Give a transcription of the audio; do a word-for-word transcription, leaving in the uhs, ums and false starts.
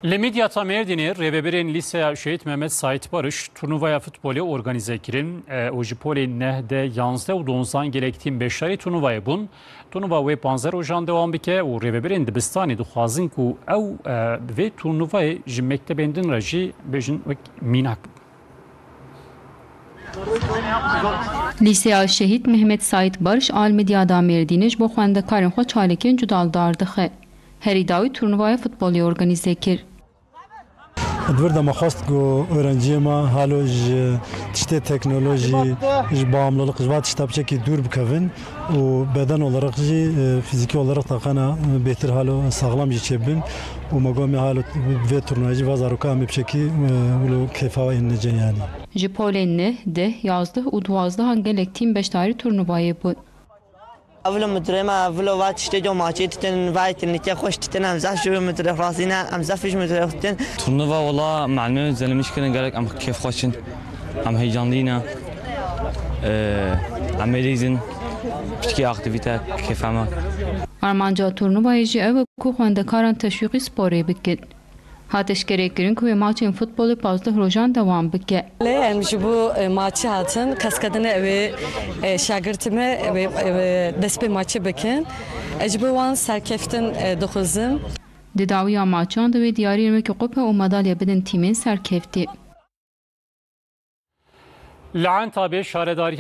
Li Midyata Mêrdînê rêvebirên Lîseya Şehîd Mehmet Saîd Barış turnuvaya futbolê organîze kirin. E, û ji polê neh de yanzdeh û donzdan gelek tîm beşdarî turnuvayê bûn. Turnuva wê panzdeh rojan dewam bike û rêvebirên dibistanê dixwazin ku ew, e, vê turnuvayê ji mektebên din re jî bêjin wek mînak. Lîseya Şehîd Mehmet Saîd Barış a li Midyada Mêrdînê ji bo xwendekarên xwe çalakiyên cuda li dar dixe. Herî dawî turnuvaya futbolê organîze kir. Di vir de me xwest ku öğrenciyê me halo ji tiştê teknolojî, ji bağımlılık, ji va tişta piçekî dûr bikevin û beden olarak jî, e, fiziki olarak taqana bêtir halo sağlam jî çêbin û me got me halo vê turnuvayê jî va zaroka em ê piçekî, e, wilo kêfa ên necen yani. Ji polên neh, deh, yazdeh û duwazdehan gelek tîm beşdarî turnuvayê bûn. Evlo müdürê me, evlo va tiştê co maçê ditin, va etkinlikê xweş ditin, em zaf ji wê müdürê razî ne, em zaf ji müdürê ditin. Turnuva wala me ê zelimiş kirin, gelek em kêfxweş in, em heyecanlî ne. Ee, em ê lîzin, piçkî aktivîte kêfa me. Armanca turnuvayê jî ew e ku xwendekaran teşwîqî sporê bikin. Hate eşkerekirin ku wê maçên futbolê pazdeh rojan dewam bike. Lê em ji bo, e, maçê hatin, qesedine ew ê, e, şagirtê me, ew ê, ew ê dest pê maçê bikin. Ez ji bo wan serkeftin, e, dixwazim. Di dawiya maçan de wê diyariyên wekî kupe û madalya bidin tîmên serkeftî. Li Entabê şaredarî